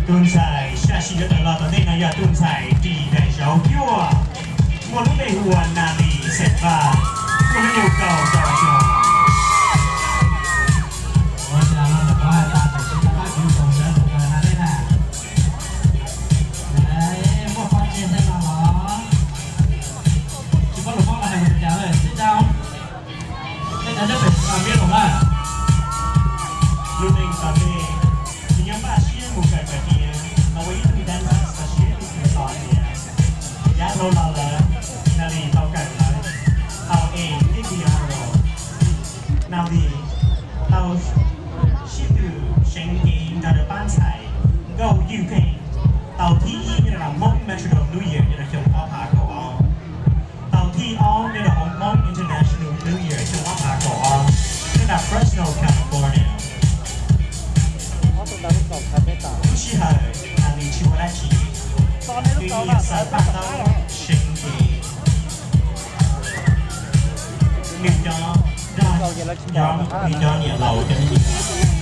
Tus ntxhais sab sim yuav tawm los tom ntej no yog tus ntxhais ris daim zauv cuaj, muaj lub npe hu ua Nas Lis xeem Vaj, muaj hnub nyoog kaum rau xyoo. Ua cas no lawv hais tas tam sim no pab kwv tau sawv ntxov kawg na nej na. Muaj qhov tsev tej no los tsis paub lus Hmoob no hais mus li cas lawm, sib dau. Tej cov nyob pem a miab los na. Lub neej tom ntej, tsis nyob npaj siab mus kawm kawm tias tau ua ib tug dancer txog siab tus twg los tias yav dhau los lawm, Nas Lis tau kawm lawm, tau es thiab piano. Nas Lis tau sib tw seev cev nrog rau pab ntxhais Nkauj Ywj Pheej tau thib ib nyob rau Hmoob Metronome New Year nyob rau xyoo ob phav kaum ob, tau thib ob nyob rau hauv Hmoob International New Year xyoo ob phav kaum ob nyob rau Fresno, California. Lub sij hawm Nas Lis tsis ua dab tsi, nws nyiam xaws paj taub seev cev. Nws nco nrog cov, nws cov niam laus cov me nyuam.